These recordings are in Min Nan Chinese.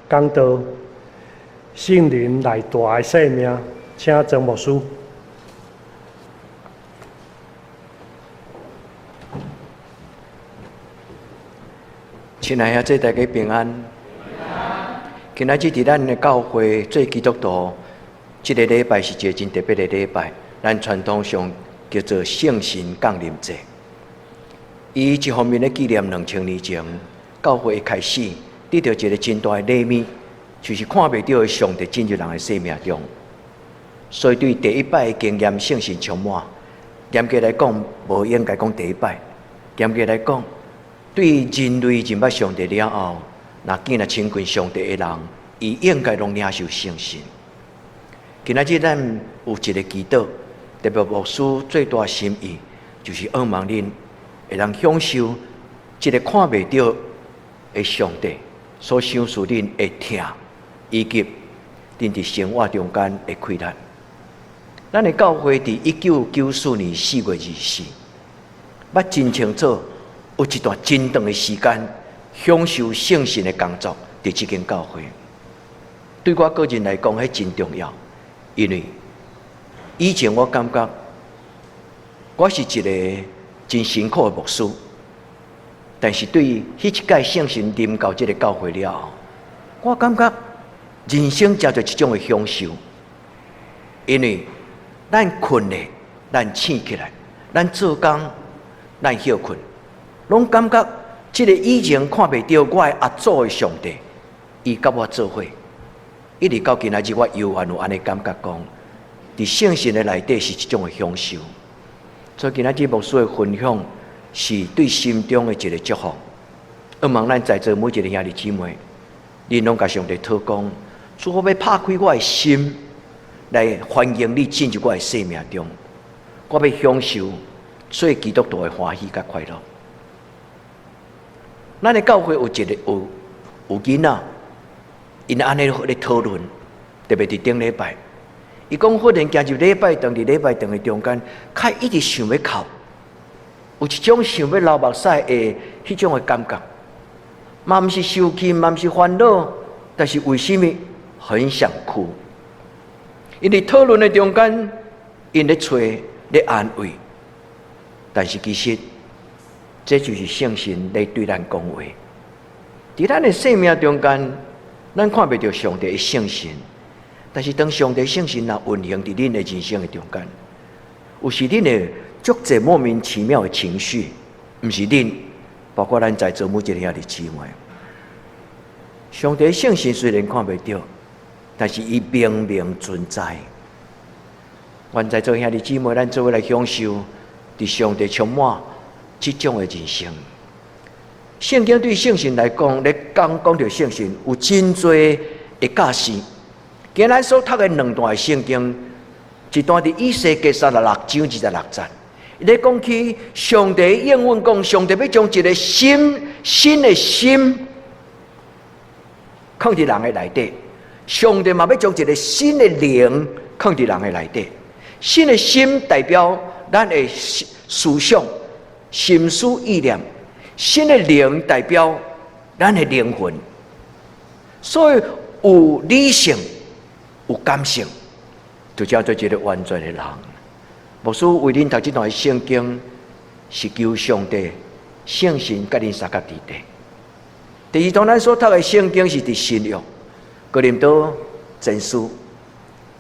講道，聖靈內大的生命，請曾牧師。親愛的兄弟，大家平安。今仔日佇咱的教會做基督徒，這个禮拜是一個真特別的禮拜。咱傳統上叫做聖神降臨節。伊一方面咧紀念2000年前教會的開始，得著一個真大的禮物，就是看袂著的上帝進入人的生命中。所以對第一擺的經驗聖神充滿，嚴格來講，無應該講第一擺。嚴格來講，對人類認捌上帝了後，若見若親近上帝的人，伊應該攏領受聖神。今仔日咱有一個祈禱，特別牧師最大心意，就是希望恁會當享受這个看袂著的上帝所賞賜恁的疼，以及恁佇生活中間的氣力。咱的教會佇1994年4月24，捌真清楚有一段真長的時間，享受聖神的工作佇這間教會。對我個人來講，彼真重要，因為以前我感覺我是一个真辛苦的牧師，但是對彼一屆聖神臨到這个教會了後，我感覺人生誠濟一種的享受，因為咱睏咧，咱醒起來，咱做工，咱歇睏，攏感覺這个以前看袂著我的阿祖的上帝，伊佮我做伙，一直到今仔日，我猶原有按呢感覺講，佇聖神的內底是一種的享受。所以今仔日牧師的分享是對心中的一个祝福。希望咱在座每一个兄弟姊妹，恁攏共上帝禱講，主，我欲拍開我的心，來歡迎你進入我的生命中。我欲享受做基督徒的歡喜佮快樂。咱的教會有一个有囡仔，𪜶按呢咧討論，特別佇頂禮拜，伊講忽然行入禮拜堂，佇禮拜堂的中間，較一直想欲哭，有一種想欲流目屎的彼種的感覺，嘛毋是生氣，嘛毋是煩惱，但是為啥物很想哭？𪜶佇討論的中間，𪜶咧揣咧安慰，但是其實這就是聖神咧對咱講話。佇咱的生命中間，咱看袂著上帝的聖神，但是當上帝聖神若運行佇恁的人生的中間，有時恁會足濟莫名其妙的情緒，毋是恁，包括咱在座每一个兄弟姊妹。上帝聖神雖然看袂著，但是伊明明存在。願在座兄弟姊妹，咱做伙來享受佇上帝充滿這種的人生。聖經對聖神來講，咧講講著聖神有真濟的教示。今咱所讀的兩段的聖經，一段佇以西結36章26節，伊咧講起上帝應允講，上帝欲將一个新新的心囥佇人的內底，上帝嘛欲將一个新的靈囥佇人的內底。新的心代表咱的思想、心思意念；新的靈代表咱的靈魂。所以有理性、有感性，就叫做一个完全的人。牧師為恁讀這段聖經，是求上帝聖神佮恁相佮佇底。第二段咱所讀的聖經是佇新約哥林多前書，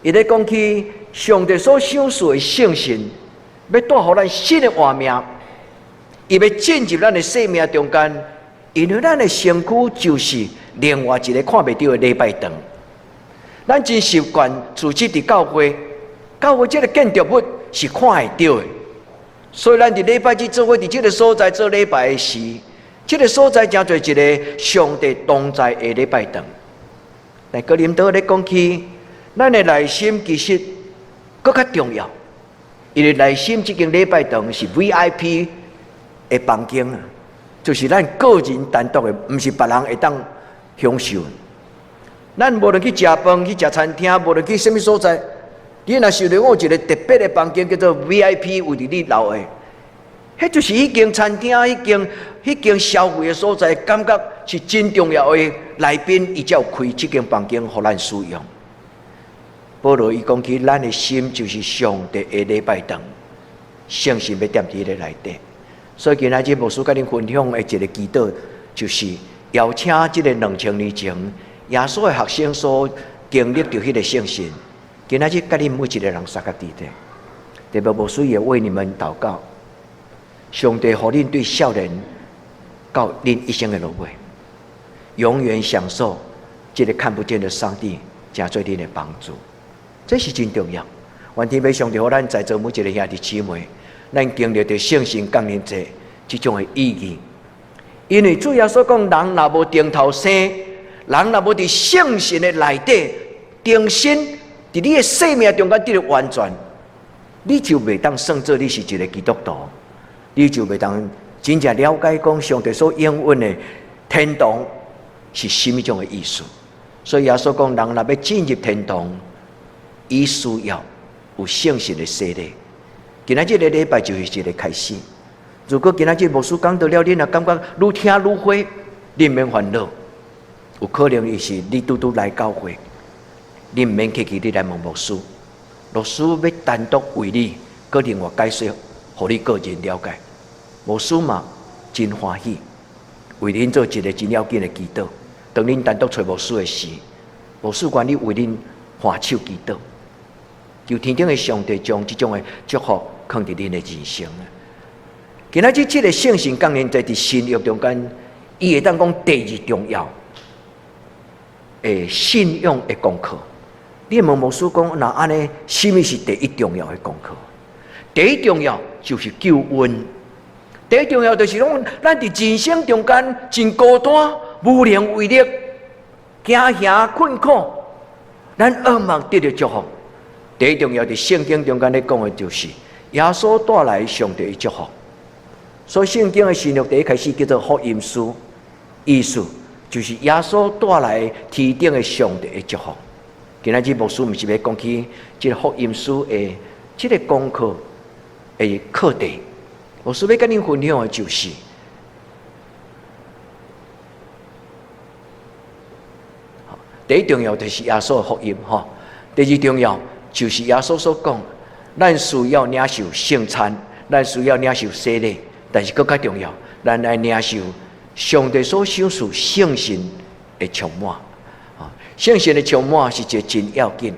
伊咧講起上帝所賞賜的聖神，欲帶予咱新的活命，伊欲進入咱的生命中間，因為咱的身軀就是另外一个看袂著的禮拜堂。咱真習慣自己佇教會，教會這个建築物是看會著的，所以咱佇禮拜日做伙佇這个所在做禮拜的時，這个所在成做一个上帝同在的禮拜堂。但哥林多咧講起，咱的內心其實閣較重要，因為內心這間禮拜堂是 VIP 的房間啊，就是咱個人單獨的，毋是別人會當享受。咱無論去食飯、去食餐廳，無論去啥物所在，你若想著我有一个特別的房間叫做 VIP，位佇你樓的，彼就是彼間餐廳、彼間消費的所在，感覺是真重要的來賓，伊才有開這間房間予咱使用。保羅伊講起，咱的心就是上帝的禮拜堂，聖神欲踮佇彼个內底。所以今仔日牧師佮恁分享的一个祈禱，就是邀請這个2000年前耶穌的學生所經歷著彼个聖神，今仔日佮恁每一个人相佮佇咧。特別牧師也為你們禱告，上帝予恁對少年到恁一生的落尾，永遠享受這个看不見的上帝，成做恁的幫助，這是真重要。願天父上帝予咱在座每一个兄弟姊妹，咱經歷著聖神降臨節這種的意義。因為主耶穌講，人若無重頭生，人若無佇聖神的內底重新佇你的生命中間得著完全，你就袂當算做你是一个基督徒，你就袂當真正了解講上帝所應允的天堂是啥物種的意思。所以耶穌講，人若欲進入天堂，伊需要有聖神的洗禮。今仔這个禮拜就是一个開始。如果今仔日牧師講到了，恁若感覺愈聽愈火，恁免煩惱。有可能伊是你拄拄來教會，恁毋免客氣，你來問牧師。牧師欲單獨為你，閣另外解說，予你個人了解。牧師嘛真歡喜，為恁做一个真要緊的祈禱。當恁單獨揣牧師的時，牧師願意為恁換手祈禱，求天頂的上帝將這種的祝福囥佇恁的人生。今仔日這个聖神降臨在佇新約中間，伊會當講第二重要的信仰的功課。你問牧師講，若按呢，啥物是第一重要的功課？第一重要就是救恩。第一重要就是講，咱佇人生中間真孤單、無能為力、驚嚇困苦，咱渴望得著祝福。第一重要佇聖經中間咧講的就是耶穌帶來上帝的祝福。所以聖經的新約第一開始叫做福音書，意思就是耶穌帶來天頂的上帝的祝福。今仔日牧師毋是欲講起這个福音書的這个功課的課題，牧師欲佮恁分享的就是，第一重要就是耶穌的福音吼，第二重要就是耶穌所講，咱需要領受聖餐，咱需要領受洗禮，但是閣較重要，咱愛領受上帝所賞賜聖神的充滿。聖神的充滿是一個真要緊，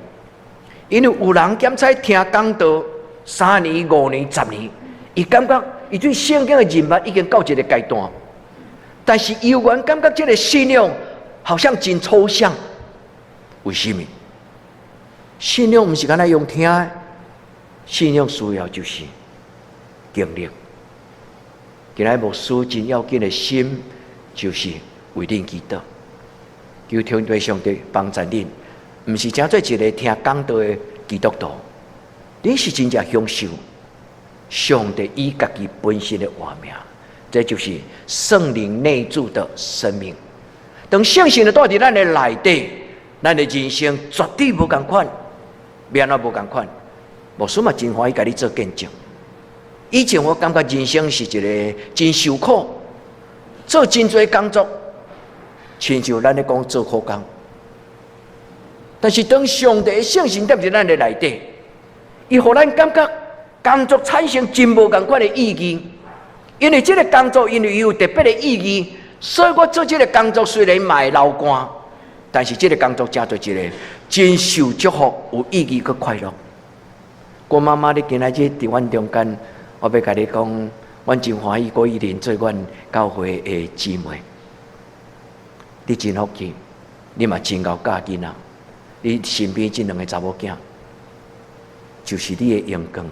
因為有人檢采聽講道3年、5年、10年，伊感覺伊對聖經的認識已經到一个階段，但是猶原感覺這个信仰好像真抽象。為什麼？信仰毋是干焦用聽的，信仰需要就是經歷。今仔牧師真要緊的心，就是為恁祈禱。求天父上帝幫助恁，毋是成做一个聽講道的基督徒，恁是真正享受上帝伊家己本身的活命，這就是聖靈內住的生命。當聖神住佇咱的內底，咱的人生絕對無仝款，欲按怎無仝款？牧師嘛真歡喜共你做見證。以前我感覺人生是一个真受苦，做真濟工作。親像咱咧講做苦工，但是當上帝的聖神踮佇咱的內底，伊予咱感覺工作產生真無仝款的意義。因為這个工作，因為伊有特別的意義，所以我做這个工作雖然嘛會流汗，但是這个工作成做一个真受祝福、有意義閣快樂。郭媽媽，你今仔日佇阮中間，我欲共你講，阮真歡喜郭依玲做阮教會的姊妹。你真福氣，你嘛真𠢕教囡仔。你身邊這兩个查某囝，就是你的榮光。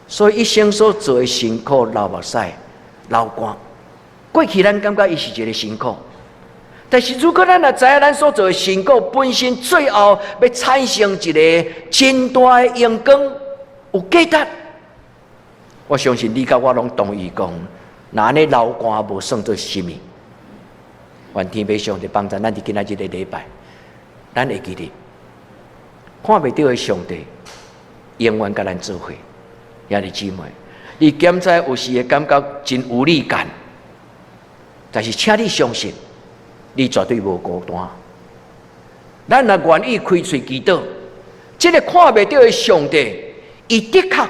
所以一生所做的辛苦、流目屎、流汗，過去咱感覺伊是一个辛苦，但是如果咱若知影咱所做的辛苦本身最後欲產生一个真大的榮光，有價值，我相信你佮我攏同意講，若按呢流汗無算做啥物。願天父上帝幫助咱佇今仔日个禮拜，咱會記得看袂著的上帝永遠佮咱做伙。兄弟姊妹，你檢查有時會感覺真無力感，但是請你相信，你絕對無孤單。咱若願意開喙祈禱，這個看袂著的上帝，伊的確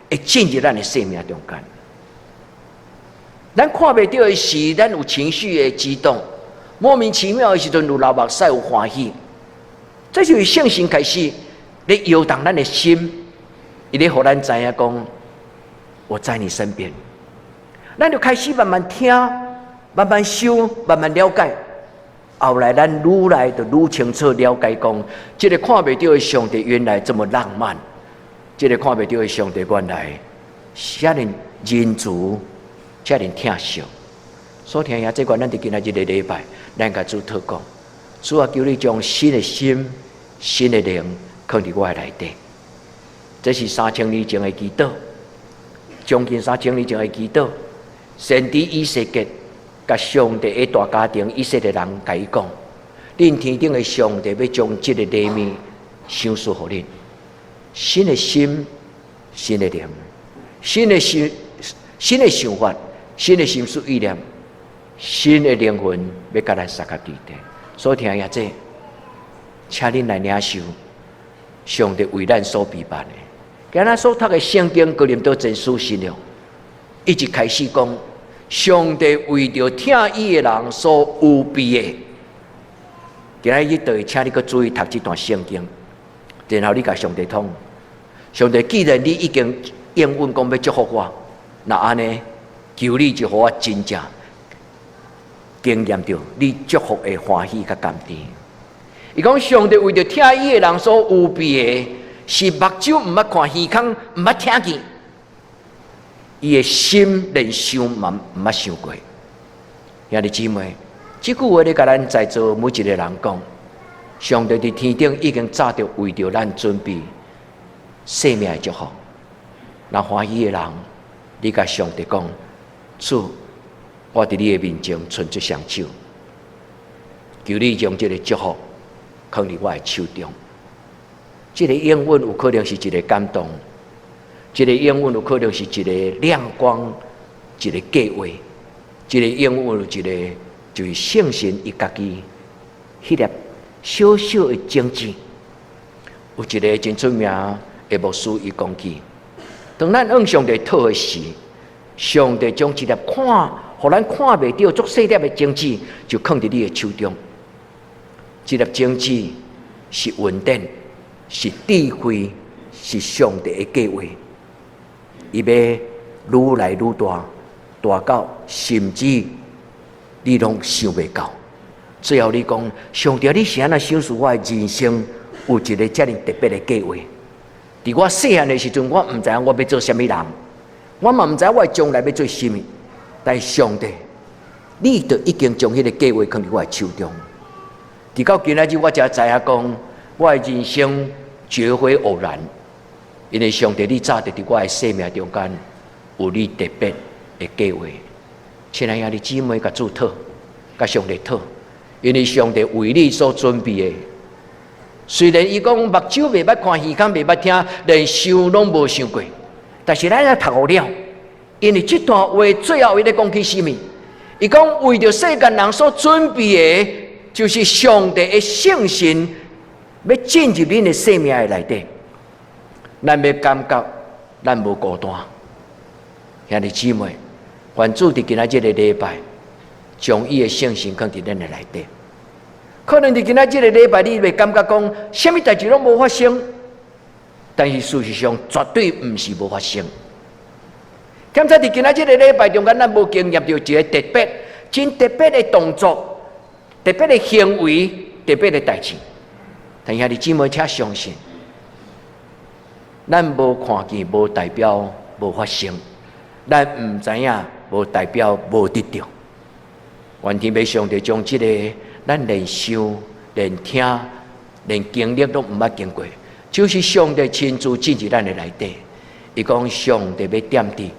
會進入咱的生命中間。咱看袂著的是，咱有情緒的激動，莫名其妙的時陣有流目屎，有歡喜，這就是聖神開始咧搖動咱的心，伊咧予咱知影講，我在你身邊。咱就開始慢慢聽，慢慢想，慢慢了解。後來咱愈來就愈清楚了解，講這個看袂著的上帝原來這麼浪漫，這個看袂著的上帝原來遐爾仁慈，遮爾疼惜。所以聽下這個，咱佇今仔日的禮拜，咱共主禱告，主啊，求你將新的心、新的靈囥佇我的內底。這是3000年前的祈禱，將近三千年前的祈禱，先知以西結共上帝的大家庭以色列人共伊講：恁天頂的上帝欲將這个禮物賞賜予恁，新的心、新的靈、新的心、新的想法、新的心思意念、新的靈魂，欲共咱相佮佇底。所以聽下這，請恁來領受上帝為咱所備辦的。今仔所讀的聖經哥林多前書十了，伊一開始講，上帝為著疼伊的人所預備的。今仔日就會請你閣注意讀這段聖經，然後你共上帝講：上帝，既然你已經應允講欲祝福我，若按呢，求你就予我真正經驗著你祝福的歡喜佮甘甜。伊講上帝為著疼伊的人所預備的，是目睭毋捌看，耳孔毋捌聽見，伊的心連想嘛毋捌想過。兄弟姊妹，這句話咧，共咱在座每一個人講，上帝佇天頂已經早就為著咱準備生命的祝福。若歡喜的人，你共上帝講：主，我佇你的面前伸出雙手，求你將這个祝福囥佇我的手中。這个應允有可能是一个感動，這个應允有可能是一个亮光，一个計劃，這个應允有一个就是聖神伊家己彼粒小小的種子。有一个真出名的牧師，伊講起，當咱向上帝討的時，上帝將一粒看，予咱看袂著足細粒的種子，就囥佇你的手中。這粒種子是恩典，是智慧，是上帝的計劃。伊欲愈來愈大，大到甚至你攏想袂到。最後你講，上帝，你是按怎賞賜我的人生有一个遮爾特別的計劃？佇我細漢的時陣，我毋知影我欲做啥物人，我嘛毋知我將來欲做啥物。但是上帝，你就已經將彼个計劃囥佇我的手中。直到今仔日，我才知影講，我的人生絕非偶然，因為上帝你早就佇我的生命中間有你特別的計劃。親愛兄弟姊妹，共主討，共上帝討，因為上帝為你所準備的。雖然伊講目睭袂捌看，耳孔袂捌聽，連想攏無想過，但是咱也讀予了，因為這段話最後伊咧講起啥物？伊講為著世間人所準備的，就是上帝的聖神欲進入恁的生命的內底，咱欲感覺咱無孤單。兄弟姊妹，願主佇今仔這个禮拜，將伊的聖神囥佇咱的內底。可能佇今仔這个禮拜，你會感覺講，啥物代誌攏無發生，但是事實上絕對毋是無發生。兼且佇今仔這个禮拜中間，咱無經驗著一個特別、真特別的動作、特別的行為、特別的代誌。但兄弟姊妹，請相信，咱無看見，無代表無發生；咱毋知影，無代表無得著。願天父上帝將這個咱連想、連聽、連經歷都毋捌經過，就是上帝親自進入咱的內底。伊講上帝欲踮佇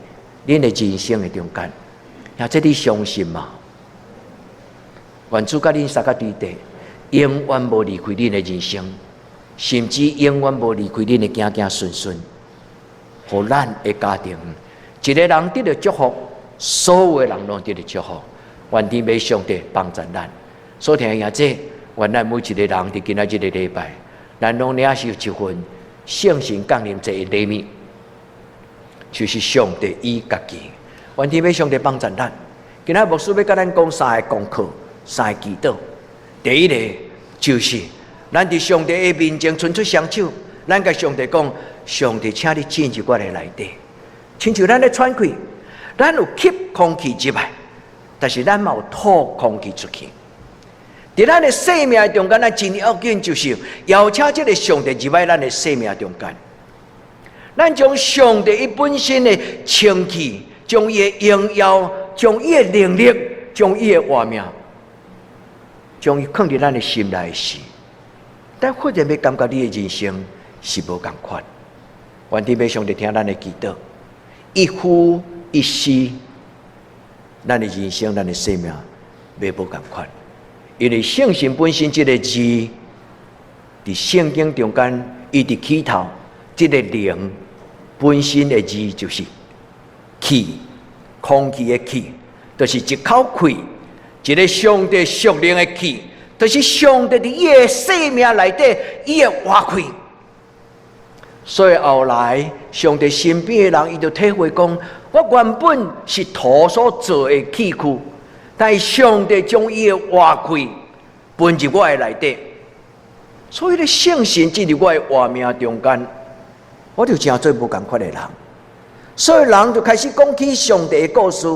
恁的人生的中間，啊，這你相信嗎？願主佮恁相佮對底，永遠無離開恁的人生，甚至永遠無離開恁的子子孫孫。予咱的家庭，一个人得著祝福，所有的人攏得著祝福。願天父上帝幫助咱。所聽的兄弟，願咱每一个人佇今仔這个禮拜，咱攏領受一份聖神降臨這個禮物，就是上帝伊家己。願天父上帝幫助咱。今仔牧師欲佮咱講三个功課，三個祈禱。第一个就是咱佇上帝的面前伸出雙手，咱共上帝講：上帝，請你進入我的內底，親像咱咧喘氣，咱有吸空氣入來，但是咱嘛有吐空氣出去。佇咱的生命中間，咱真要緊就是邀請這个上帝入來咱的生命中間。咱將上帝伊本身的清氣，將伊的榮耀，將伊的能力，將伊的活命，將伊囥佇咱的心內時，但忽然欲感覺你的人生是無仝款。願天父上帝聽咱的祈禱，一呼一吸，咱的人生、咱的生命欲無仝款。因為聖神本身這个字，佇聖經中間，伊佇起頭，這个靈本身的字就是氣，空氣的氣，就是一口氣，一个上帝屬靈的氣，就是上帝佇伊的生命內底，伊的活氣。所以後來，上帝身邊的人，伊就體會講：我原本是土所做的器具。但是上帝將伊的活氣分入我的內底，所以咧聖神進入我的活命中間，我就成做無仝款的人。所以人就開始講起上帝的故事，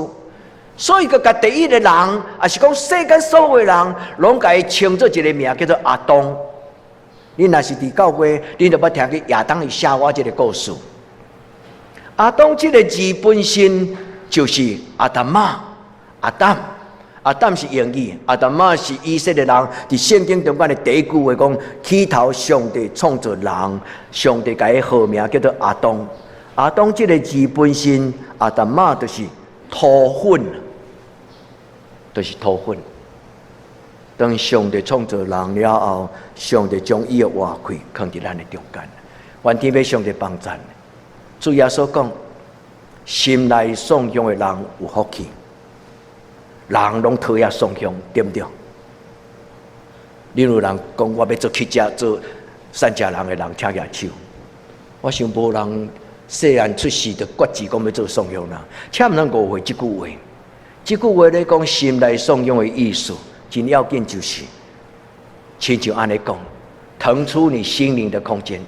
所以閣共第一个人，抑是講世間所有的人，攏共伊稱做一个名叫做亞當。恁若是佇教會，恁就捌聽過亞當與夏娃這个故事。亞當這个字本身就是亞當瑪，亞當。亞當是英語，亞當瑪是以色列人佇聖經中間的第一句話講：起頭上帝創造人，上帝共伊號名叫做亞當。亞當這个字本身，亞當瑪就是土粉，就是土粉。當上帝創造人了後，上帝將伊的活氣囥佇咱的中間，願天父上帝幫贊。主耶穌講：心內喪雄的人有福氣。人攏討厭喪雄，對毋對？你有人講我欲做乞食、做散食人的人，請舉手。我想無人細漢出世就決志講欲做喪雄人，請毋通誤會這句話。這句話咧講心內喪雄的意思，真要緊就是，親像按呢講，騰出你心靈的空間。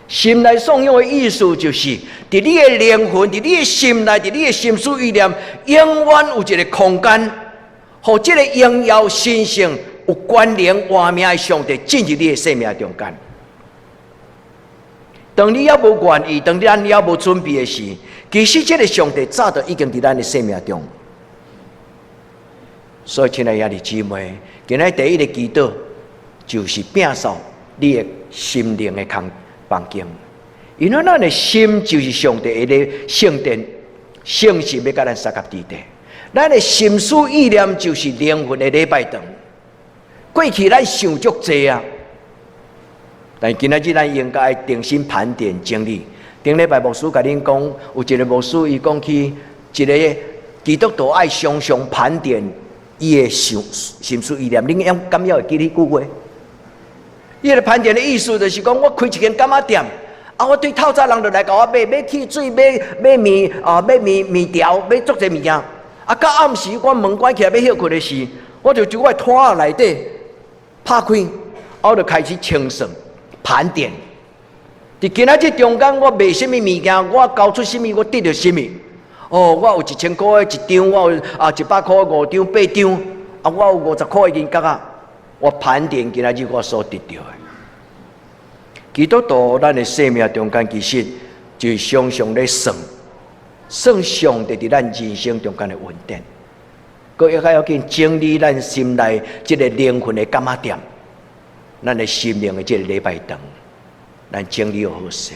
心內喪雄的意思就是，佇你的靈魂，佇你的心內，佇你的心思意念，永遠有一个空間，予這个榮耀神聖有權能活命的上帝進入你的生命中間。當你猶無願意，當咱猶無準備的時，其實這个上帝早就已經佇咱的生命中。所以，親愛的兄弟姊妹，今仔第一个祈禱就是摒掃你的心靈的空房間，因為咱的心就是上帝的聖殿，聖神欲佮咱相佮佇底。咱的心思意念就是靈魂的禮拜堂。過去咱想足濟啊，但今仔日咱應該重新盤點整理。頂禮拜牧師共恁講，有一个牧師伊講起一个基督徒愛常常盤點伊的想心思意念，恁敢猶會記彼句話？伊个盤點的意思就是講，我開一間柑仔店，啊，我對透早人就來共我買買汽水、買買麵啊、買麵麵條、買足濟物件。啊，到暗時我門關起來欲歇睏的時，我就將我的攤仔內底拍開，我就開始清算盤點。佇今仔日中間，我賣啥物物件，我交出啥物，我得著啥物。哦，我有1000箍的一張，我有啊100箍五張八張，啊，我有50箍的銀角仔。我盤點今仔日我所得著的。基督徒咱的生命中間，其實就是常常咧算，算上帝佇咱人生中間的恩典。閣較要緊整理咱心內這个靈魂的柑仔店，咱的心靈的這个禮拜堂，咱整理好勢，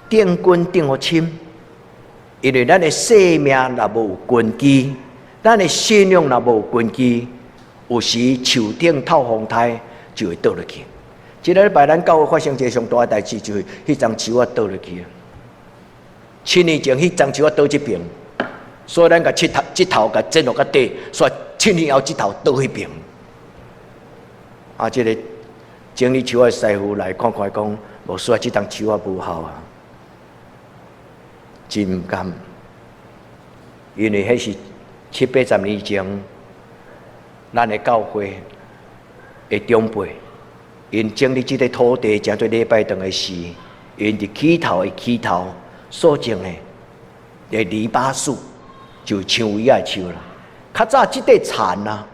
定根定予深，因為咱的生命若無有根基，咱的信仰若無有根基，有時樹頂透風颱就會倒落去。這个禮拜咱教會發生一个上大的代誌，就是彼叢樹仔倒落去。7年前，彼叢樹仔倒這爿，所以咱共舌頭舌頭共剪落較短，所以7年後舌頭倒彼爿。啊，這个整理樹仔師傅來看看講，牧師啊，這棟樹仔無效啊，真毋甘，因為彼是七八十年前，咱的教會的長輩，𪜶整理這个土地，成做禮拜堂的時，𪜶佇起頭的起頭所種的的籬笆樹，就薔薇仔的樹啦。較早這塊田啊，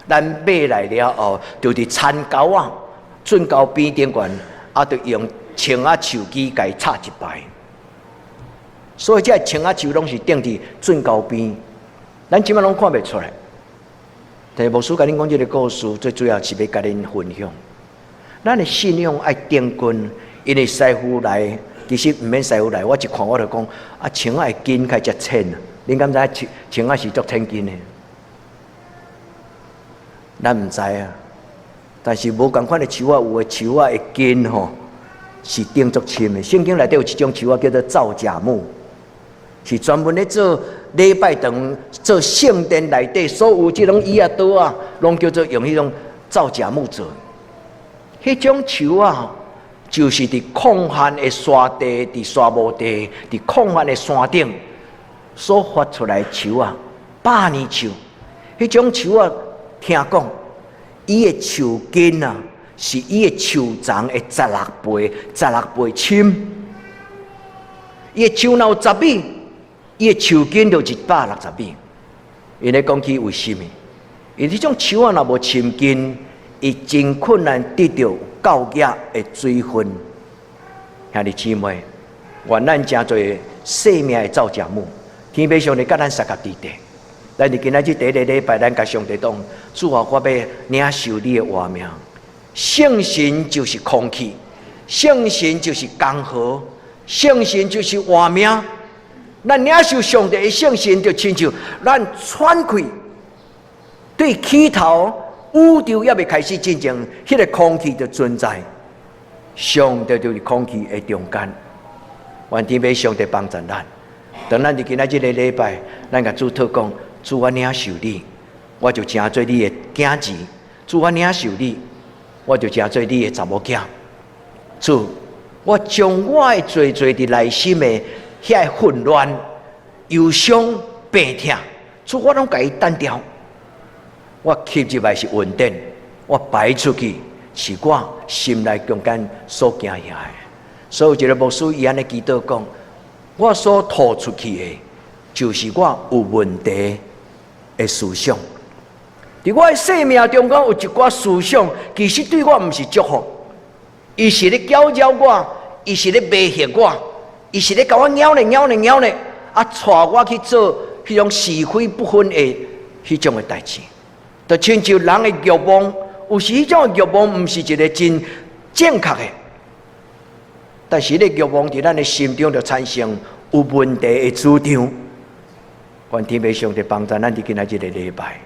咱買來了後，就佇田溝仔、圳溝邊頂懸，啊，就用松仔樹枝共伊插一排。所以這个松仔樹攏是釘佇圳溝邊，咱這擺攏看袂出來。但是牧師共恁講這个故事，最主要是欲共恁分享。咱的信仰愛定根，因為師傅來，其實毋免師傅來，我一看我就講，啊，松仔的根較遮淺，恁敢知影松仔是足淺根的？咱毋知啊，但是無仝款的樹仔，有的樹仔的根吼是釘足深的。聖經內底有一種樹仔叫做皂莢木，是專門咧做禮拜堂、做聖殿內底所有這種椅仔桌仔，攏叫做用彼種皂莢木做。彼種樹仔，就是佇曠旱的沙地、佇沙漠地、佇曠旱的山頂所發出來的樹仔，百年樹。彼種樹仔，聽講，伊的樹根啊，是伊的樹叢的十六倍、十六倍深。伊的樹若有十米，伊的樹根就160米。𪜶咧講起為啥物？因為這種樹仔若無深根，伊真困難得著夠額的水分。兄弟姊妹，願咱成做生命的皂莢木，天父上帝佮咱相佮佇地。咱佇今仔日第一个禮拜，咱共上帝講：主啊，我欲領受你的活命。聖神就是空氣，聖神就是江河，聖神就是活命。咱領受上帝的聖神，就親像咱喘氣，對起頭宇宙猶未開始進前，彼个空氣就存在。上帝就是空氣的中間，願天父上帝幫助咱。當咱佇今仔這个禮拜，咱共主禱講：主，我領受你，我就成做你的囝兒；主，我領受你，我就成做你的查某囝。主，我將我的濟濟佇內心的遐个混亂、憂傷、病痛，主，我攏共伊掸掉。我吸入來是恩典，我排出去是我心內中間所驚嚇的。所以有一个牧師伊按呢祈禱講：我所吐出去的，就是我有問題的思想。佇我的生命中間有一寡思想，其實對我毋是祝福，伊是咧攪擾我，伊是咧迷惑我，伊是咧共我拗咧拗咧拗咧，啊，帶我去做彼種是非不分的彼種的代誌。就親像人的欲望，有時彼種的欲望毋是一个真正確的，但是彼个欲望佇咱的心中就產生有問題的主張。願天父上帝幫助咱佇今仔這个禮拜，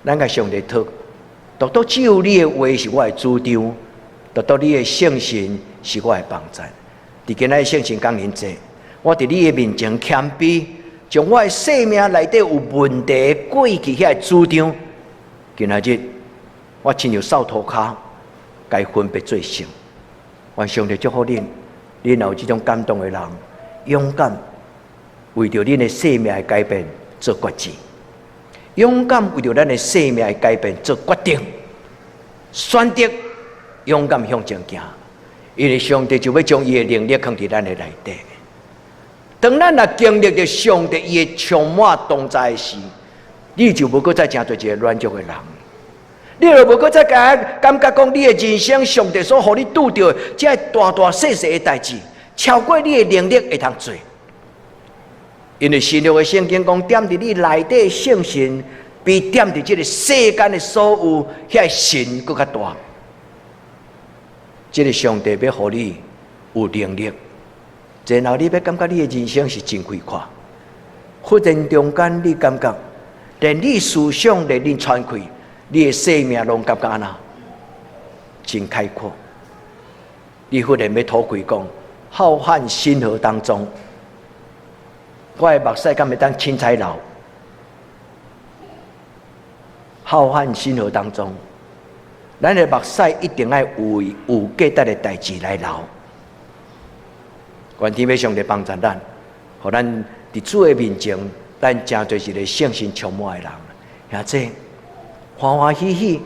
咱共上帝禱，獨獨只有你的話是我的主張，獨獨你的聖神是我的幫助。佇今仔聖神降臨節，我佇你的面前謙卑，將我的生命內底有問題過去遐个主張，今仔日我親像掃塗跤，共伊分別做聖。願上帝祝福恁，恁若有這種感動的人，勇敢為著恁的生命的改變做決志，勇敢為著咱的生命的改變做決定，選擇勇敢向前行，因為上帝就欲將伊的能力囥佇咱的內底。當咱若經歷著上帝伊的充滿同在時，你就無閣再成做一个軟弱的人，你就無閣再感覺講你的人生上帝所予你拄著這大大細細的代誌，超過你的能力會通做。因為新約的聖經講，踮佇你內底聖神，比踮佇這个世間的所有遐神閣較大。這个上帝欲予你有能力，然後你欲感覺你的人生是真開闊。忽然中間你感覺，連你思想連你喘氣，你的生命攏感覺按怎？真開闊。你忽然欲吐氣講，浩瀚星河當中，我的目屎敢會當凊彩流？浩瀚星河當中，咱的目屎一定愛為有價值的代誌來流。願天父上帝幫助咱，予咱佇主的面前，咱成做一个聖神充滿的人，兄弟歡歡喜喜、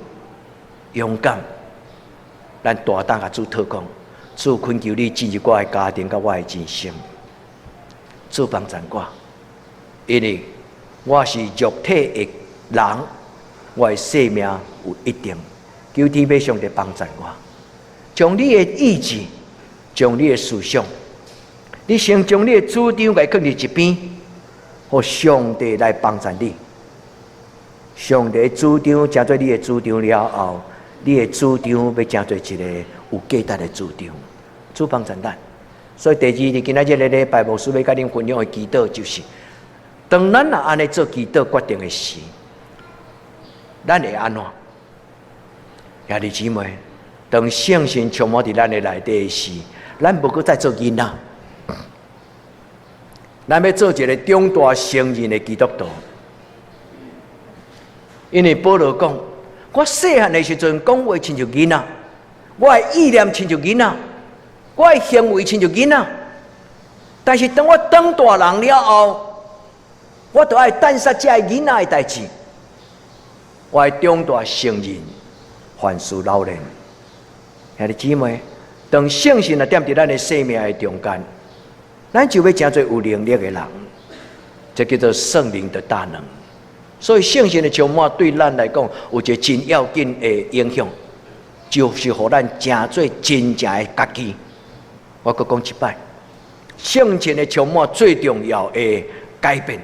勇敢，咱大膽共主禱告，主懇求你進入我的家庭佮我的人生，主幫助我，因為我是肉體的人，我的生命有一定，求天父上帝幫助我，將你的意志，將你的思想，你先將你的主張共囥佇一邊，予上帝來幫助你。上帝主張成做你的主張了後，你的主張欲成做一個有價值的主張，主幫助咱。所以第二，佇今仔這个禮拜，牧師欲共恁分享的祈禱就是，當咱若按呢做祈禱決定的時，咱會按怎？兄弟姊妹，當聖神充滿佇咱的內底時，咱無閣再做囡仔，咱欲做一个長大成人的基督徒。因為保羅講，我細漢的時陣講話親像囡仔，我的意念親像囡仔，我的行為親像囡仔。但是當我長大人了後，我就愛擲捒這个囡仔的代誌。我愛長大成人，凡事老練。兄弟姊妹，當聖神來踮佇咱的生命的中間，咱就欲成做有能力的人，這叫做聖靈的大能。所以聖神的充滿對咱來講有一个真要緊的影響，就是予咱成做真正的家己。我閣講一擺，聖神的充滿最重要的改變，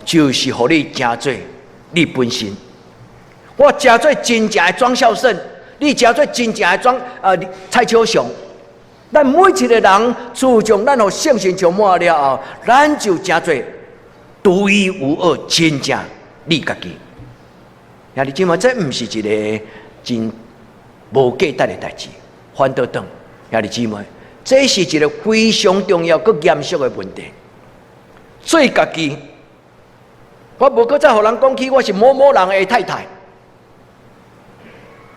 就是予你成做你本身。我成做真正的莊孝勝，你成做真正的蔡秋雄。咱每一个人，自從咱予聖神充滿了後，咱就成做獨一無二、真正你家己。兄弟姊妹，這毋是一个真無價值的代誌。反倒轉，兄弟姊妹，這是一个非常重要、閣嚴肅的問題。做家己，我無閣再予人講起我是某某人的太太，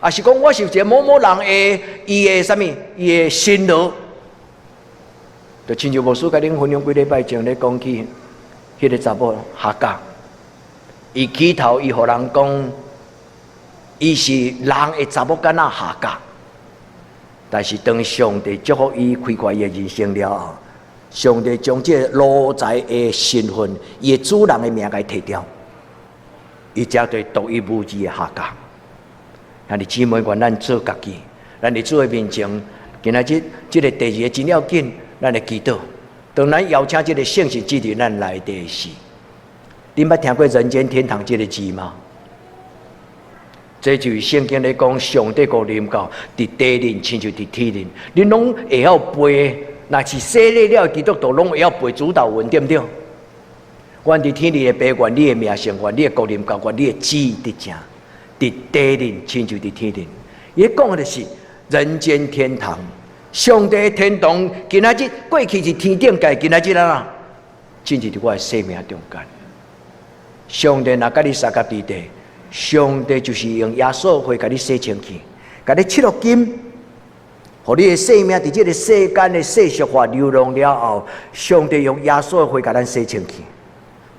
抑是講我是一个某某人的伊的啥物，伊的新郎。就親像牧師共恁分享幾禮拜前咧講起，彼个查某夏甲，伊起頭伊予人講，伊是人的查某囡仔夏甲，但是當上帝祝福伊開闊伊的人生了後，上帝將這个奴才的身份，伊的主人的名共提掉，伊成做獨一無二的夏甲。兄弟姊妹，願咱做家己，咱佇主的面前，今仔日這个第二个真要緊，咱來祈禱。當咱邀請這个聖神進入咱內底時，恁捌聽過人間天堂這个字嗎？這就是聖經咧講，上帝國臨到，佇地輪親像佇天輪，恁攏會曉背，若是洗禮了基督徒攏會曉背主禱文，對毋對？願佇天裡的父，願你的名聖，願你的國臨到，願你的旨意得成，佇地輪親像佇天輪。伊講的是人間天堂，上帝的天堂，今仔日過去是天頂界，今仔日啊，進入佇我的生命中間。上帝若佮你相佮佇地，上帝就是用耶穌血共你洗清氣，共你拭落金，予你的生命佇這个世間的世俗化流浪了後，上帝用耶穌血共咱洗清氣，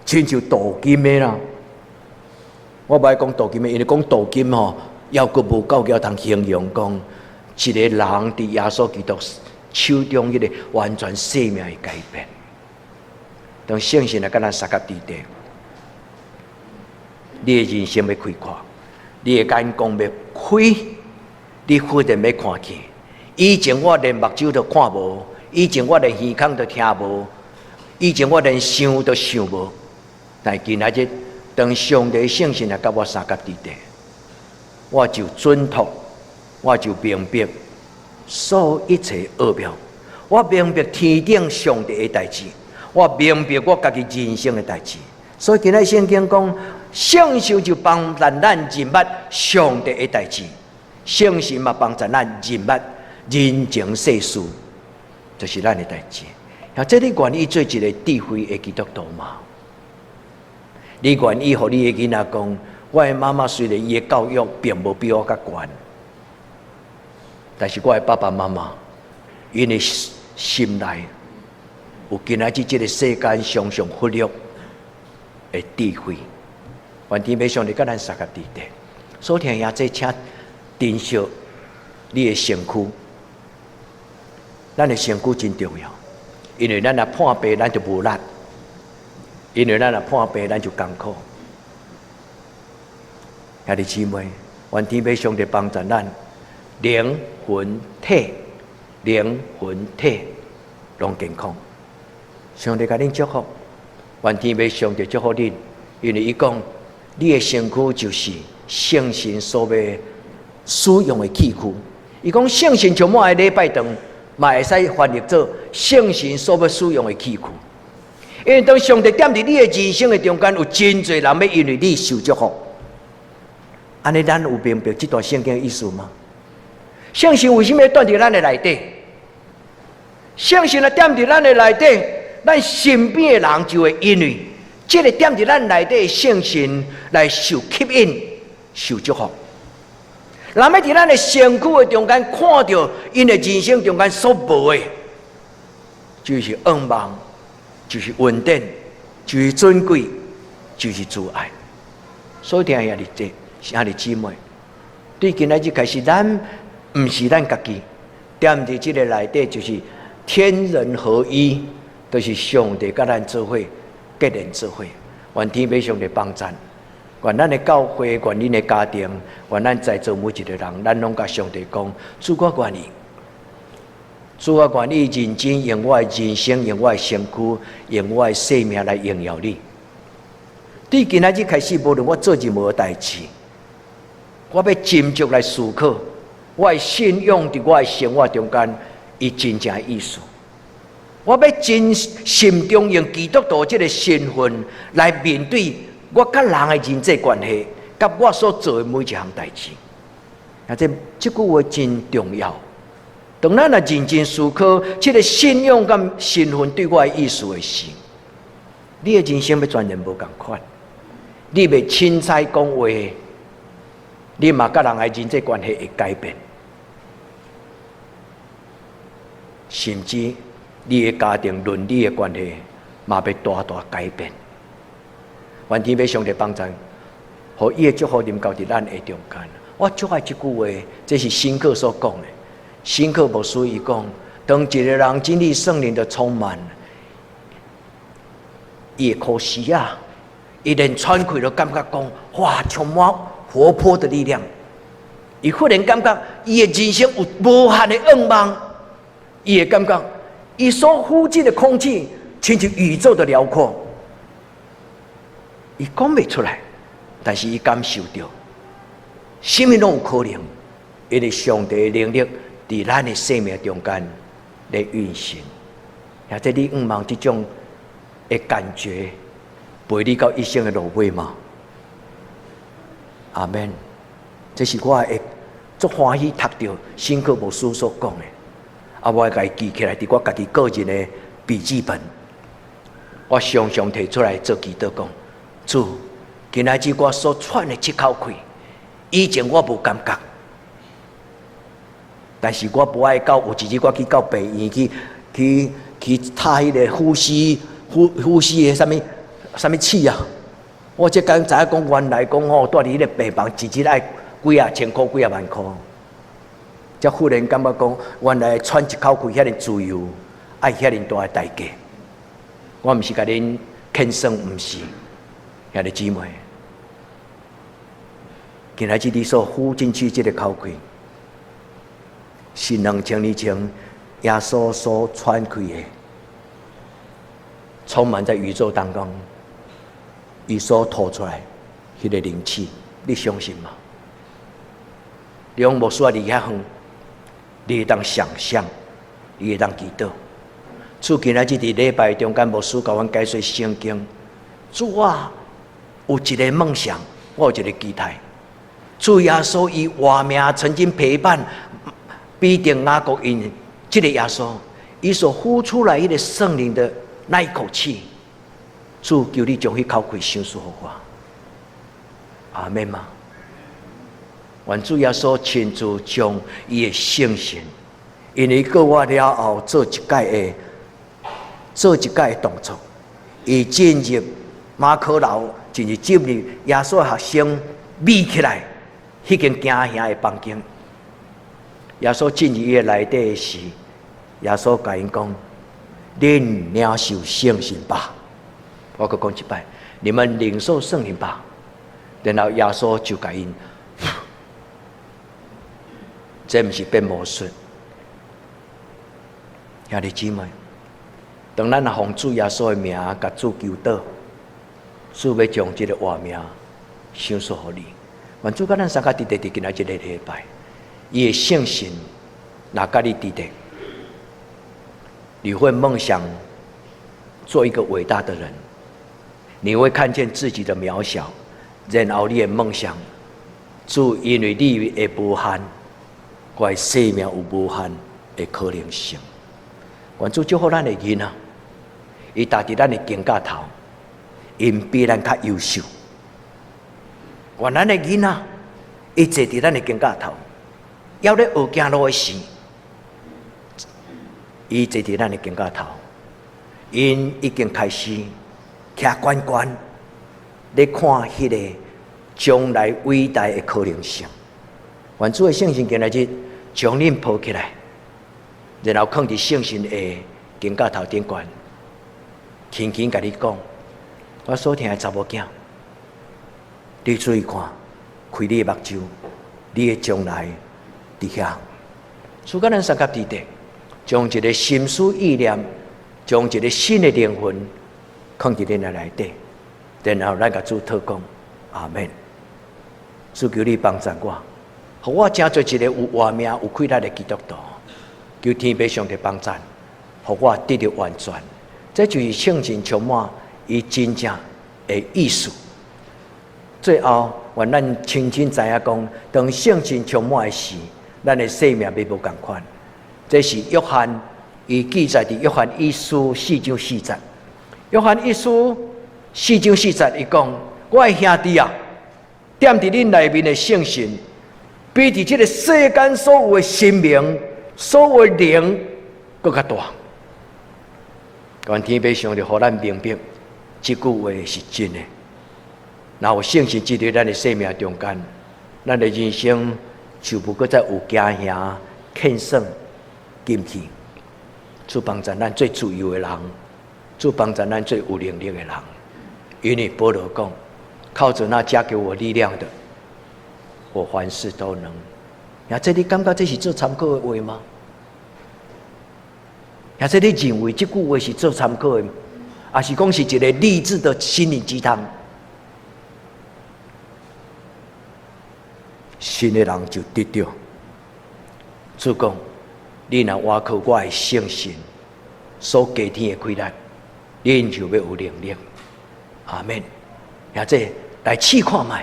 親像鍍金的啦。我無愛講鍍金的，因為講鍍金吼，猶閣無夠會通形容講一個人佇耶穌基督手中彼个完全生命的改變。當聖神來佮咱相佮佇地，你的人生欲開闊，你的眼光欲開，你忽然欲看見。以前我連目睭都看無，以前我連耳孔都聽無，以前我連想都想無。但今仔日，當上帝聖神來佮我相佮佇地，我就準確，我就明白所有一切奧妙。我明白天頂上帝的代誌，我明白我家己人生的代誌。所以今仔聖經講，聖神就幫助咱認捌上帝的代誌，聖神嘛幫助咱認捌人情世事，就是咱的代誌。啊，這你願意做一个智慧的基督徒嗎？你願意予你的囡仔講，我的媽媽雖然伊的教育並無比我較懸，但是我的爸爸媽媽，𪜶的心內有今仔日這个世間常常忽略的智慧。願天父上帝佮咱相佮佇底，所以兄弟請珍惜你的身軀。咱的身軀真重要，因為咱若破病，咱就無力；因為咱若破病，咱就艱苦。兄弟姊妹，願天父上帝幫助咱，靈魂體、靈魂體攏健康。上帝共恁祝福，願天父上帝祝福恁，因為伊講，你的身軀就是聖神所欲使用的器具。伊講聖神充滿的禮拜堂，嘛會使翻譯做聖神所欲使用的器具。因為當上帝踮佇你的人生的中間，有真濟人欲因為你受祝福。按呢，咱有明白這段聖經的意思嗎？聖神為啥物欲踮佇咱的內底？聖神若踮佇咱的內底，咱身邊的人就會因為這个踮佇咱內底的聖神來受吸引、受祝福。人欲佇咱的身軀的中間看著𪜶的人生中間所無的，就是願望，就是恩典，就是尊貴，就是慈愛。所以聽兄弟這兄弟姊妹，對今仔日開始，咱毋是咱家己，踮佇這个內底就是天人合一，就是上帝佮咱做伙，結連做伙，願天父上帝幫贊。願咱的教會，願恁的家庭，願咱在座每一个人，咱攏共上帝講：主，我願意，主，我願意認真用我的人生，用我的身軀，用我的生命來榮耀你。對今仔日開始，無論我做任何代誌，我欲斟酌來思考，我的信仰佇我的生活中間，伊真正的意思。我欲真心中用基督徒這个身份來面對我佮人的人際關係，佮我所做的每一項代誌。啊，這句話真重要。當咱若認真思考這个信仰佮身份對我的意思的時，你的人生欲全然無仝款。你袂凊彩講話，你嘛佮人的人際關係會改變，甚至你的家庭倫理的關係嘛欲大大改變。願天父上帝幫贊，予伊的祝福臨到佇咱的中間。我足愛這句話，這是新克所講的。新克牧師伊講，當一个人經歷聖靈的充滿，伊會呼吸啊，伊連喘氣都感覺講，哇，充滿活潑的力量。伊忽然感覺伊的人生有無限的願望，伊會感覺伊所呼吸的空氣，親像宇宙的遼闊。伊講袂出來，但是伊感受著，啥物攏有可能，因為上帝的能力佇咱的生命中間咧運行，或者你向望這種的感覺，陪你到一生的落尾嗎？阿們。這是我會足歡喜讀著新克牧師所講的，啊，我會共伊記起來，佇我家己個人的筆記本，我常常提出來做祈禱講。主，今仔日我所喘的這口氣，以前我無感覺，但是我無愛到有一日我去到病院去去去插彼个呼吸呼呼吸的啥物啥物器啊！我這工知影講，原來講吼，蹛佇彼个病房一日愛幾仔千箍幾仔萬箍，才忽然感覺講，原來喘一口氣遐爾自由，愛遐爾大的代價。我毋是共恁輕鬆，毋是。兄弟姊妹，今仔日你所呼進去這个口氣，是2000年前耶穌所喘氣的，充滿在宇宙當中，伊所吐出來彼个靈氣，你相信嗎？你講無需要離遐遠，你會當想象，你會當祈禱。主今仔日佇禮拜中間，牧師共阮解說聖經，主啊！有一个夢想，我有一个期待。主耶穌以活命曾經陪伴彼得、雅各𪜶，這个耶穌，伊所呼出來彼个聖靈的那一口氣，主求你將彼口氣賞賜予我。阿們嗎？願主耶穌親自將伊的聖神，因為過我了後做一擺的動作，伊進入馬可樓，進入耶穌學生覕起來，彼間驚嚇的房間。耶穌進入伊的內底時，耶穌共𪜶講：恁領受聖神吧。我閣講一擺，你們領受聖靈吧。然後耶穌就共𪜶，這毋是變魔術。兄弟姊妹，當咱若奉主耶穌的名共主求禱，主欲將這个活命賞賜予你。願主佮咱相佮佇佇今仔這个禮拜，伊的聖神若佮你佇咧，你會夢想做一個偉大的人，你會看見自己的渺小，然後你的夢想，主因為你的無限，我的生命有無限的可能性。願主祝福咱的囡仔，伊踏佇咱的肩胛頭，𪜶比咱較優秀。願咱的囡仔，伊坐佇咱的肩胛頭，猶咧學行路的時，伊坐佇咱的肩胛頭，𪜶已經開始徛懸懸，咧看彼个將來偉大的可能性。願主的聖神今仔日將恁抱起來，然後囥佇聖神的肩胛頭頂懸，輕輕共你講，我所疼的查某囝，你注意看，開你的目睭，你的將來佇遐。主佮咱相佮佇咧，將一个心思意念，將一个新的靈魂，囥佇恁的內底，然後咱共主禱講，阿們。主求你幫助我，予我成做一个有活命、有氣力的基督徒。求天父上帝幫贊，予我得著完全。這就是聖神充滿伊真正的意思。最後，願咱清清知影講，當聖神充滿的時，咱的生命欲無仝款。這是約翰伊記載佇約翰一書四章四節。約翰一書四章四節，伊講：我的兄弟啊，踮佇恁內面的聖神，比佇這个世間所有的神明、所有的靈，閣較大。願天父上帝予咱明白，這句話是真的。若有聖神進入咱的生命中間，咱的人生就無閣再有驚嚇、欠損、禁去。主幫助咱做自由的人，主幫助咱做有能力的人。因為保羅講：靠著那加給我力量的，我凡事都能。呀，這你感覺這是做參考的話嗎？呀，這你認為這句話是做參考的，抑是講是一個勵志的心靈雞湯？信的人就得著。主講：你若倚靠我的聖神所加添的氣力，恁就欲有能力。阿們。呀，這來試看覓，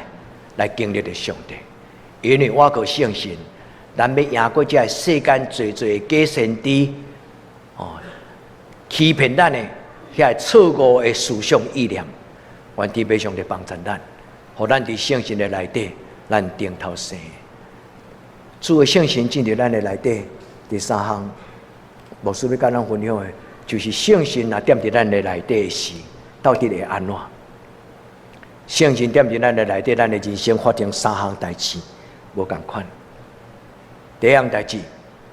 來經歷著上帝。因為倚靠聖神，咱欲贏過這世間濟濟假先知，哦，欺騙咱的遐錯誤的思想意念，願天父上帝幫助咱，予咱佇聖神的內底，咱頂頭生。主的聖神進入咱的內底，第三項，牧師欲佮咱分享的，就是聖神若踮佇咱的內底時，到底會按怎？聖神踮佇咱的內底，咱的人生發生三項代誌，無仝款。第一項代誌，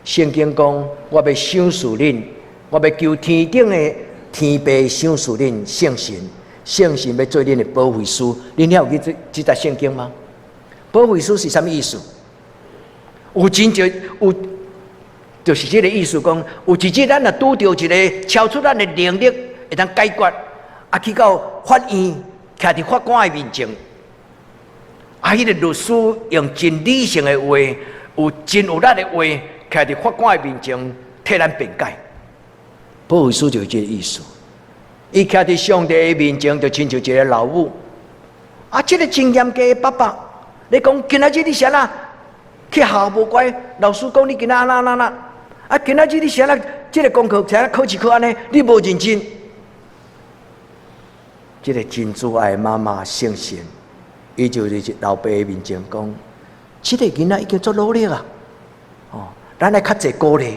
聖經講，我欲賞賜恁，我欲求天頂的天父賞賜恁聖神，聖神欲做恁的保惠師。恁遐有記這這節聖經嗎？保惠師是啥物意思？有真濟有，就是這个意思講，有一日咱若拄著一个超出咱的能力，會當解決，啊去到法院，徛佇法官的面前，啊，彼个律師用真理性的話，有真有力的話，徛佇法官的面前替咱辯解。保惠師就是這個意思。伊徛佇上帝的面前，就親像一個老母。啊，這个真嚴格的爸爸，你講今仔日你啥啦？去學校無乖，老師講你今仔按怎按怎，啊，今仔日你啥啦？這个功課啥考試考按呢？你無認真。這个真慈愛的媽媽聖神，伊就佇老爸的面前講：這個囡仔已經足努力啊！哦，咱愛較濟鼓勵，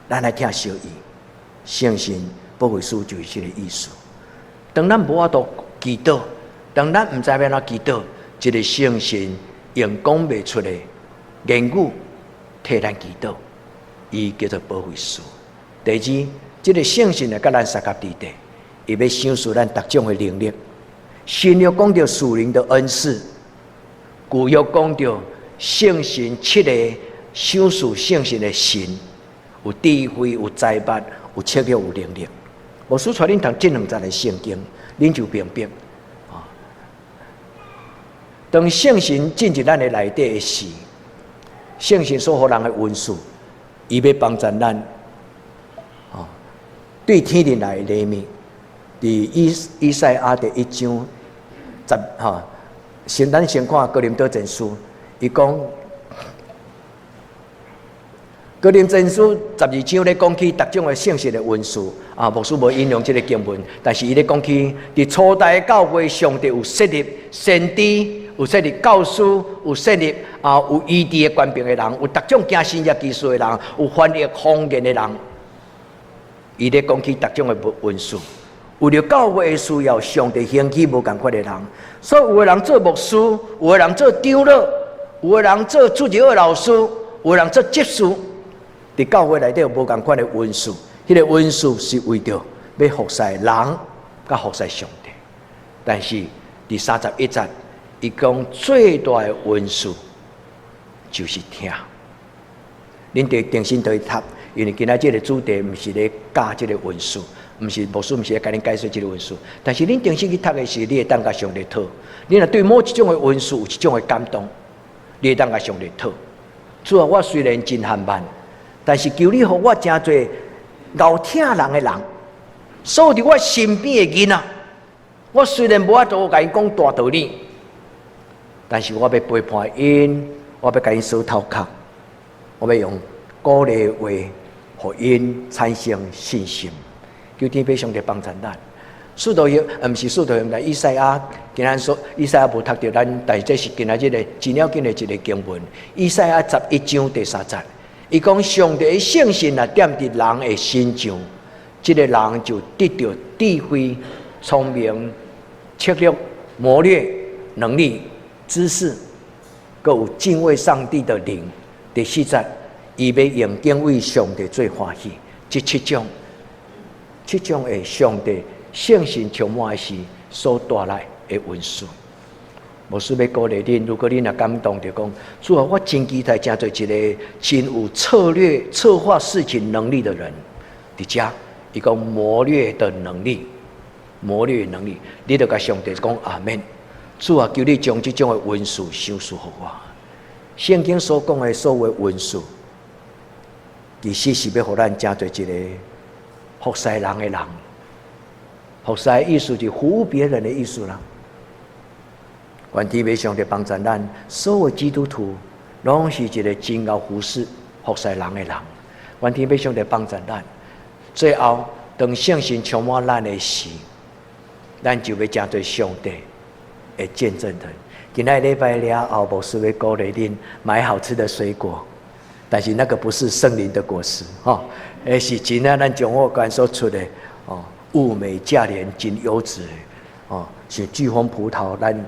咱愛疼惜伊。聖神保惠師就是這個意思。當咱無法度祈禱，當咱毋知欲按怎祈禱，這個聖神用講袂出的言語替咱祈禱，伊叫做保惠師。第二，這個聖神來佮咱相佮佇底，伊欲賞賜咱逐種的能力。新約講著屬靈的恩賜，舊約講著聖神七個賞賜聖神的神，有智慧、有才捌、有策略、有能力。牧師帶恁讀這兩節的聖經，恁就明白。啊，當聖神進入咱的內底的時，聖神所予人的恩賜，伊欲幫助咱，啊，對天頂來的禮物，佇以賽亞第一章十哈，先咱先看哥林多前書，伊講哥林前書12章咧講起逐種的聖神的恩賜，啊，牧師無引用這個經文，但是伊咧講起佇初代教會，上帝有設立先知，有設立教師，有設立啊有醫治的權柄的人，有逐種行神蹟奇事的人，有翻譯方言的人。伊咧講起逐種的恩賜，為著教會的需要，上帝興起無仝款的人，所以有的人做牧師，有的人做長老，有的人做主日學老師，有的人做執事。佇教會內底有無仝款的恩賜，彼個恩賜是為著欲服侍人，佮服侍上帝。但是佇31節，伊講最大的恩賜就是疼。恁得定心去讀，因為今仔這個主題毋是咧教這個恩賜，毋是牧師毋是咧共恁解說這個恩賜。但是恁定心去讀的時，你會當共上帝討。你若對某一種的恩賜有一種的感動，你會當共上帝討。主啊，我雖然真緩慢，但是求你予我成做𠢕疼人的人，所有佇我身邊的囡仔，我雖然無法度共𪜶講大道理，但是我欲陪伴𪜶，我欲共𪜶梳頭殼，我欲用鼓勵話，予𪜶產生信心。求天父上帝幫助咱。使徒行，毋是使徒行傳，以賽亞，今仔說以賽亞無讀著咱，但是這是今仔日的真要緊的一個經文。以賽亞11章第三節。伊講上帝的聖神若踮佇人的身上，這個人就得著智慧、聰明、策略、謀略、能力、知識，閣有敬畏上帝的靈。第四節，伊欲用敬畏上帝做歡喜。這七種，七種的上帝聖神充滿時所帶來的恩賜。牧師欲鼓勵恁，如果恁若感動，就講主啊，我真期待成做一個真有策略、策劃事情能力的人。佇遮，伊講謀略的能力，謀略能力，你著共上帝講阿們。主啊，求你將這種的恩賜賞賜予我。聖經所講的所謂恩賜，其實是欲予咱成做一個服侍人的人。服侍的意思就是服務別人的意思啦。願天父上帝幫助咱，所有基督徒攏是一個真𠢕服侍、服侍人的人。願天父上帝幫助咱，最後當聖神充滿咱的時，咱就欲成做上帝的見證人。今仔禮拜了後，牧師欲鼓勵恁買好吃的水果，但是那個不是聖靈的果實，吼，而是真正咱中華關所出的哦，物美價廉、真優質的哦，像巨峰葡萄，咱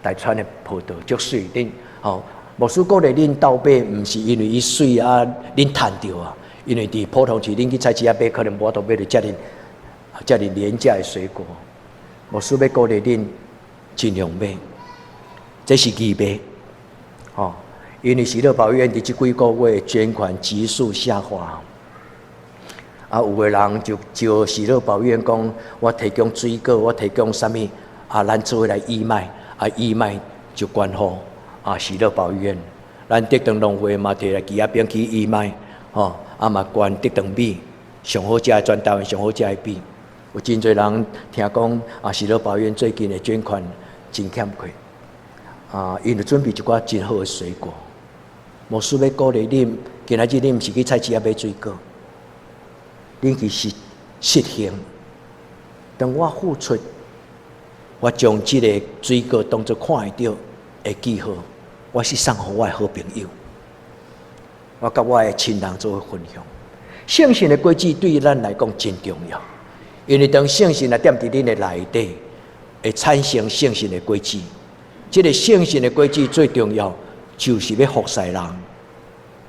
大川的葡萄足媠，恁吼，牧師鼓勵恁鬥買，毋是因為伊媠啊，恁趁著啊，因為佇普通市恁去菜市仔買，可能無法度買著遮爾遮爾廉價的水果。牧師欲鼓勵恁盡量買，這是義賣，吼，因為喜樂保育院佇這幾個月捐款急速下滑，啊，有的人就招喜樂保育院講，我提供水果，我提供啥物，啊，咱做伙來義賣。啊，義賣就捐予啊，喜樂保育院，咱德長農會嘛提來枝仔餅去義賣，吼，啊嘛捐德長米，上好食的全台灣上好食的米。有真濟人聽講啊，喜樂保育院最近的捐款真欠缺，啊，𪜶就準備一寡真好的水果。牧師欲鼓勵恁，今仔日恁毋是去菜市仔買水果，恁去實實行。當我付出。我將這个水果當做看會著的記號，我是送予我的好朋友，我佮我的親人做伙分享。聖神的果子對咱來講真重要，因為當聖神若踮佇恁的內底，會產生聖神的果子。這个聖神的果子最重要，就是欲服侍人，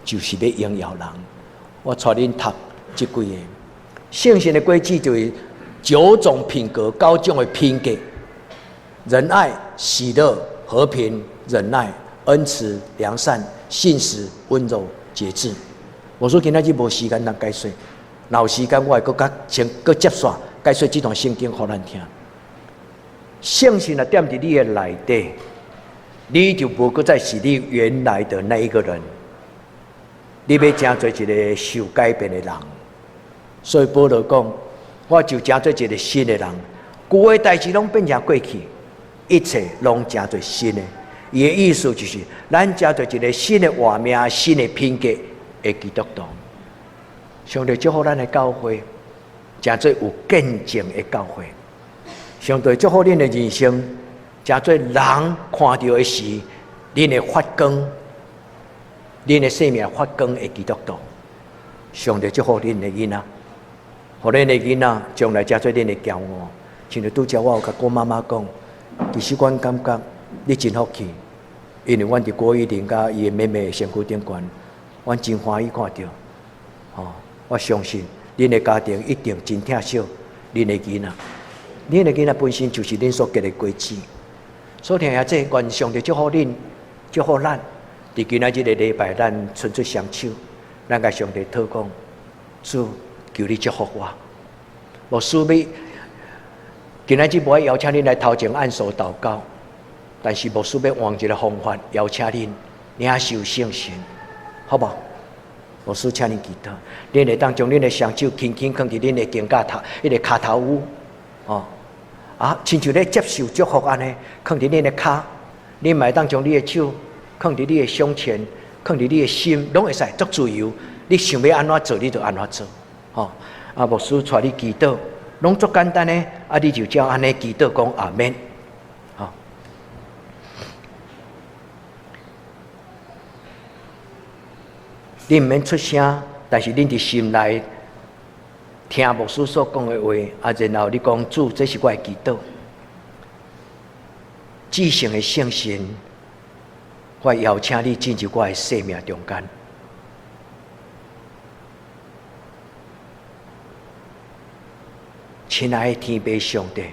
就是欲榮耀人。我帶恁讀這幾个聖神的果子，就是九種品格，九種的品格：仁愛、喜樂、和平、忍耐、恩慈、良善、信實、溫柔、節制。我說今仔日無時間通解說，若有時間我會閣較先閣接續解說這段聖經予咱聽。聖神若踮佇你的內底，你就無閣再是你原來的那一個人，你欲成做一个受改變的人。所以保羅講，我就成做一个新的人，舊的代誌攏變成過去，一切攏成做新的。伊的意思就是，咱成做一个新的活命、新的品格的基督徒。上帝祝福咱的教會，成做有見證的教會。上帝祝福恁的人生，成做人看著的是恁的發光，恁的生命發光的基督徒。上帝祝福恁的囡仔，予恁的囡仔將來成做恁的驕傲。親像拄才我有共郭媽媽講，其實阮感覺你真福氣，因為阮佇郭玉玲佮伊的妹妹的身軀頂懸，阮真歡喜看著。吼，我相信恁的家庭一定真疼惜恁的囡仔。恁的囡仔本身就是恁所結的果子。所以聽下這，願上帝祝福恁，祝福咱。佇今仔這个禮拜，咱伸出雙手，咱共上帝禱告，主，求你祝福我。牧師欲今仔日無愛邀請恁來頭前按手禱告，但是牧師欲換一个方法邀請恁領受聖神，好無？牧師請恁祈禱，恁會當將恁的雙手輕輕囥佇恁的肩胛頭，彼个跤頭趺，哦，啊，親像咧接受祝福按呢，囥佇恁的跤，恁嘛會當將你的手囥佇你的胸前，囥佇你的心，攏會使足自由。你想欲按怎做，你就按怎做，吼。啊，牧師帶你祈禱，攏足簡單的，啊，你就照按呢祈禱講阿們，吼。你毋免出聲，但是恁佇心內聽牧師所講的話，啊，然後你講主，這是我的祈禱。至聖的聖神，我邀請你進入我的生命中間。親愛的天父上帝，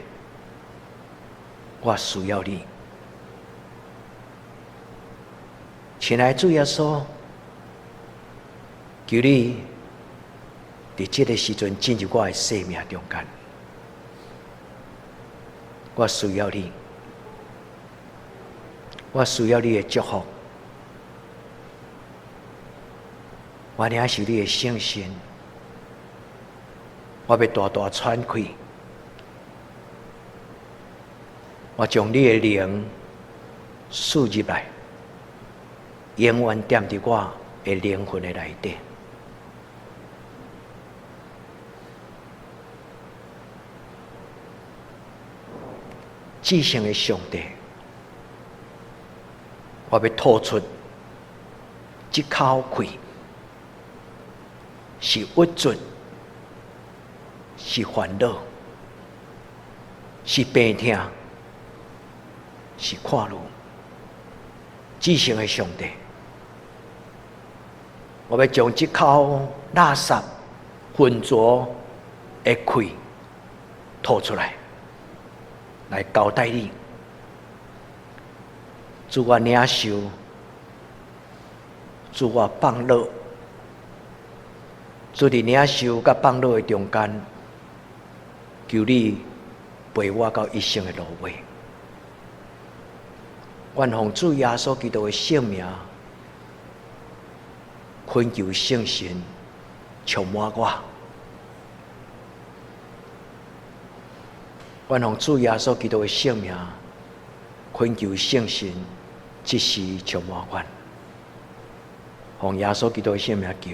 我需要你。親愛的主耶穌，求你佇這个時陣進入我的生命中間。我需要你，我需要你的祝福，我領受你的聖神，我欲大大喘氣，我將你的靈賜入來，永遠踮佇我的靈魂的內底。至聖的上帝，我欲吐出這口氣，是鬱卒，是煩惱，是病痛，是苦惱。至聖的上帝，我欲將這口垃圾、渾濁的氣吐出來，來交代你。主我領受，主我放落，主佇領受佮放落的中間，求你陪我到一生的路尾。願奉主耶穌基督的聖名，懇求聖神充滿我。願奉主耶穌基督的聖名，懇求聖神這時充滿我。奉耶穌基督的聖名求。